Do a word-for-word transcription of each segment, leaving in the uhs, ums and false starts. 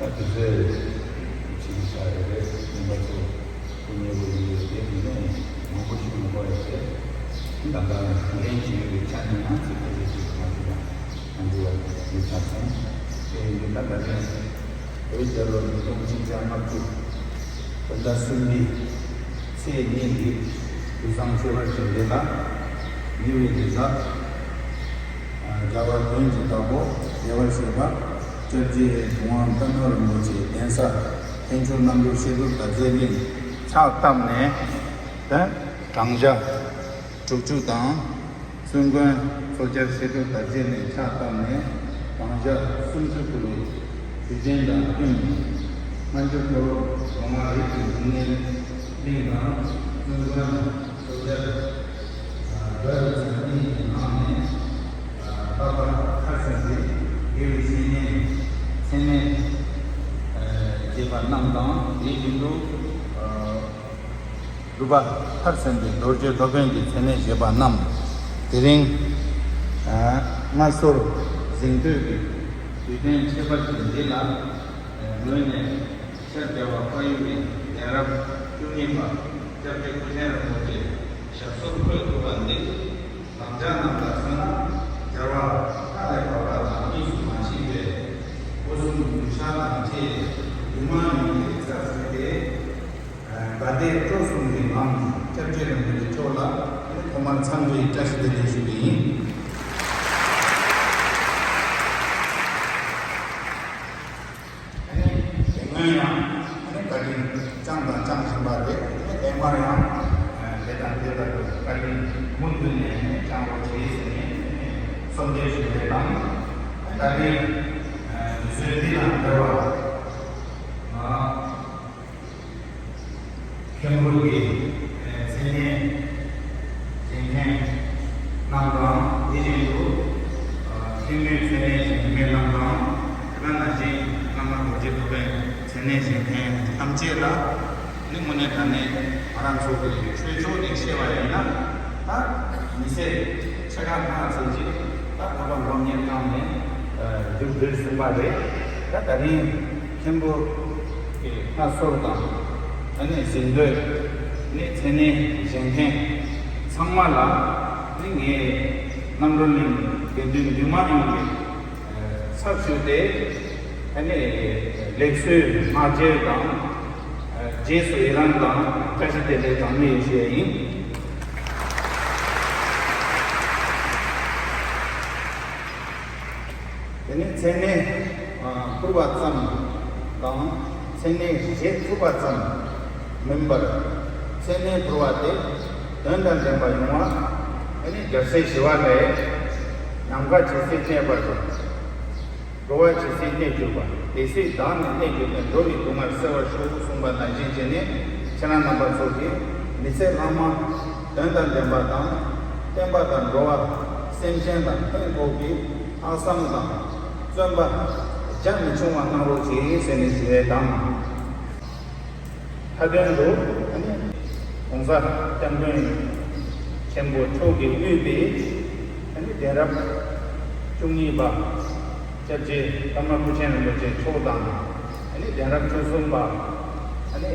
དེ་ཚོས་ཕྱི་ཆ་རེ་རེ་ཡིན་པ་ཚོ་སྐུ་ཉེ་བོ་ཡིན་པའི་དེ་མི་ནས་མང་པོ་ཞིག་མི་གོ་ཡ་དེ་ད་ལྟ་ལན་བྱེད་ཡོད་པའི་ཆ་ནས་ཡང་ཚིག་ཁ་ཤས་ཤིག་མ་ཞུ་ན་མ་འགྲོ་བ་ཡིན་ཆགས་སོང་། དེ་ཡིན་དུས་ད་ད་ལན་བོད་རྒྱལ་ལོ་ཉིས་སྟོང་ཆིག་བརྒྱ་ལྔ་བཅུ་བོད་ཟླ་གསུམ་པའི་ཚེས་གཉིས་ཀྱི་དུས་བཟང་ཆེ་བ་ཞིག་འདི་ལ་ཉེ་བའི་དུས་ལ། རྒྱལ་བ་དོན་གྱི་བདག་པོ་བདེ་བར་གཤེགས་པ་སྐྱབས་རྗེ་གྲུབ་དབང་ཀརྨ་རིན་པོ་ཆེའི་གདན་ས་མཁན་ཆེན་རྣམ་གྲོལ་བཤད་སྒྲུབ་དར་རྒྱས་གླིང་ཕྱག་བཏབ་ནས་ད་བགྲང་བྱ་དྲུག་ཅུ་དང་གསུང་མགོན་ཚོགས་བཅར་བཤད་སྒྲུབ་དར་རྒྱས་གླིང་ཕྱག་བཏབ་ནས་བགྲང་བྱ་སུམ་ཅུ་འཁོར་བའི་དུས་ཆེན་དང་བསྟུན་སྔ་འགྱུར་མཁས་པ་གོང་མ་རིགས་ཀྱི་འབྱུང་གནས་གླིང་དང་གསུང་མགོན་ཚོགས་བཅར་རྒྱ་རི་ཚང་གཉིས་ཀྱི་ནང་ནས་རྟག་པར་མཐར་སོན་པའི་དགེ་བའི་བཤེས་གཉེན་མཚན་གནས་བཞེས་པ་རྣམས་དང་། དེའི་རྒྱུན་དུ་སྒྲུབ་པ་མཐར་སོན་པའི་རྡོ་རྗེ་སློབ་དཔོན་གྱི་མཚན་གནས་བཞེས་པ་རྣམས། དེ་རིང་སྔ་སོར་གཟེངས་བསྟོད་ཀྱི་དུས་སྟོན་ཁྱད་པར་ཅན་འདི་ལ་ངོས་ནས། ཤར་རྒྱལ་བ་འཕགས་ཡུལ་གྱི་གདན་རབས་བཅུ་གཉིས་པ་སྐྱབས་རྗེ་སྐུ་ཆེན་རིན་པོ་ཆེ་ཞབས་སོར་འཁོད་ཐུབ་པ་འདི་དམ་བཅའ་རྣམས་ལ་མཚོན་ན་རྒྱལ་བ་ལྷ་ལས་བབས་པ་དང་གཉིས་སུ་མ་མཆིས་པས་སྒོ་གསུམ་གདུལ་བྱ་དང་བཅས་འདུས་མང་ཡོངས་ཀྱི་ཚབ་ཞུས་ཏེ། དགའ་དད་སྤྲོ་གསུམ་གྱི་ངང་སྐྱབས་རྗེ་རིན་པོ་ཆེ་མཆོག་ལ་ཐོག་མར་འཚམས་འདྲིའི་བཀྲ་ཤིས་བདེ་ལེགས་ཞུ་གི་ཡིན། ཨ་ནི་དེ་སྔོན་ཡང་ཨ་ནི་བཀའ་དྲིན་བསྐྱངས་དང་བསྐྱང་བཞིན་པ་རེད། ཨ་ནི་དེ་སྔར་ཡང་དེ་དང་དེ་ལྟར་དུ་བཀའ་དྲིན་མུ་མཐུད་ནས་ཨ་ནི་བསྐྱང་རོགས་བྱེད་ཟེར་ནས་གསོལ་འདེབས་ཞུ་བ་དང་། ད་རེས་དུས་ཚོད་འདི་དང་འབྲེལ་བ་ང་། མཁན་པོ་གི་མཚན་སྙན་བཞེས་མཁན་རྣམས་དང་། དེ་བཞིན་དུ་མཁན་པོའི་མཚན་སྙན་བཞེས་མཁན་རྣམས་དང་། དེ་ག་ནང་བཞིན་བླ་མ་རྡོ་རྗེ་སློབ་དཔོན་མཚན་སྙན་བཞེས་མཁན་ཐམས་ཅད་ལ་ནི་དངོས་གནས་དྲང་གནས་ང་རང་ཚོ་གི་ཆོས་ཕྱོགས་ནས་བཤད་པ་ཡིན་ན། ད་མི་ཚེ་ཕྱེད་ཀ་ལྷག་ཙམ་ཅིག་ད་བོད་པ་སློབ་གཉེར་ཁང་ནས་མཇུག་བསྒྲིལ་ཟིན་པ་རེད། ད་ད་རིང་མཁན་པོ་གི་མངའ་གསོལ་དང་ཨ་ནི་གཟེངས་བསྟོད་ནི་མཚན་སྙན་བཞེས་མཁན་ཚང་མ་ལ་ནི་ངས་རྣམ་གྲོལ་གླིང་དགེ་འདུན་འདུས་མང་ཡོངས་ཀྱི་ཚབ་ཞུས་ཏེ་ཨ་ནི་ལེགས་གསོལ་བསྔགས་བརྗོད་དང་རྗེས་སུ་ཡི་རང་དང་བཀྲ་ཤིས་བདེ་ལེགས་གྲངས་མེད་ཞུ་ཡ་ཡིན། དེ་ནས་མཚན་སྙན་ཕུལ་བ་ཙམ་དང་མཚན་སྙན་བཞེས་ཐུབ་པ་ཙམ་མིན་པར། མཚན་སྙན་ཕུལ་བ་དེ་དོན་དང་ལྡན་པ་ཡོང་བ་ཨ་ནི་རྒྱལ་སྲས་ཞི་བ་ལྷས་ནམ་མཁའ་ཇི་སྲིད་གནས་པ་དང་། འགྲོ་བ་ཇི་སྲིད་གནས་གྱུར་པ། དེ་སྲིད་བདག་ནི་གནས་གྱུར་ནས། འགྲོ་བའི་སྡུག་བསྔལ་སེལ་བར་ཤོག་གསུངས་པ་ནང་བཞིན་བྱས་ནས་ཁྱེད་རང་རྣམ་པ་ཚོ་གིས་མི་ཚེ་གང་མ་དོན་དང་ལྡན་པ་དང་། བསྟན་པ་དང་འགྲོ་བ་སེམས་ཅན་དང་ཕན་ཐོགས་པའི་ལྷག་བསམ་དང་བརྩོན་པ་རྒྱ་མི་ཆུང་བ་གནང་རོགས་གྱིས་ཟེར་ནས་ཞུ་ཡས་དང་། མཐའ་དོན་དུ་ཨ་ནི་༸གོང་ས་༸སྐྱབས་མགོན་ཆེན་པོ་མཆོག་གིས་དབུས་པའི་ཨ་ནི་གདན་རབས་བཅུ་གཉིས་པ་སྐྱབས་རྗེ་ཀརྨ་སྐུ་ཆེན་རིན་པོ་ཆེ་མཆོག་དང་། ཨ་ནི་གདན་རབས་བཅུ་གསུམ་པ་ཨ་ནི་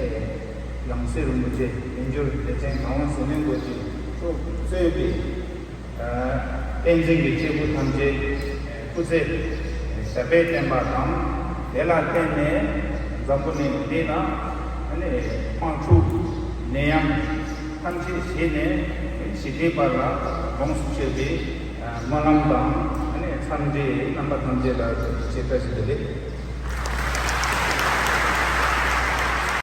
ཡང་སྲིད་རིན་པོ་ཆེ་མི་འགྱུར་བདེ་ཆེན་གོང་མ་ཟུར་མོའི་སྐུ་ཆེན་མཆོག་གིས་གཙོས་པའི་བསྟན་འཛིན་གྱི་སྐྱེས་བུ་ཐམས་ཅད་སྐུ་ཚེ་ཞབས་པད་བརྟན་པ་དང་། དེ་ལ་བརྟེན་ནས་འཛམ་བུ་གླིང་འདི་ན་ཨ་ནི་དམག་འཁྲུག་ནད་ཡམས་ཐམས་ཅད་ཞི་ནས་ཞི་བདེའི་བར་ལ་ལོངས་སུ་སྤྱོད་པའི་སྨོན་ལམ་དང་ཨ་ནི་འཚམས་འདྲི་རྣམ་པ་ཐམས་ཅད་ལ་ཆེ་བཀྲ་ཤིས་བདེ་ལེགས།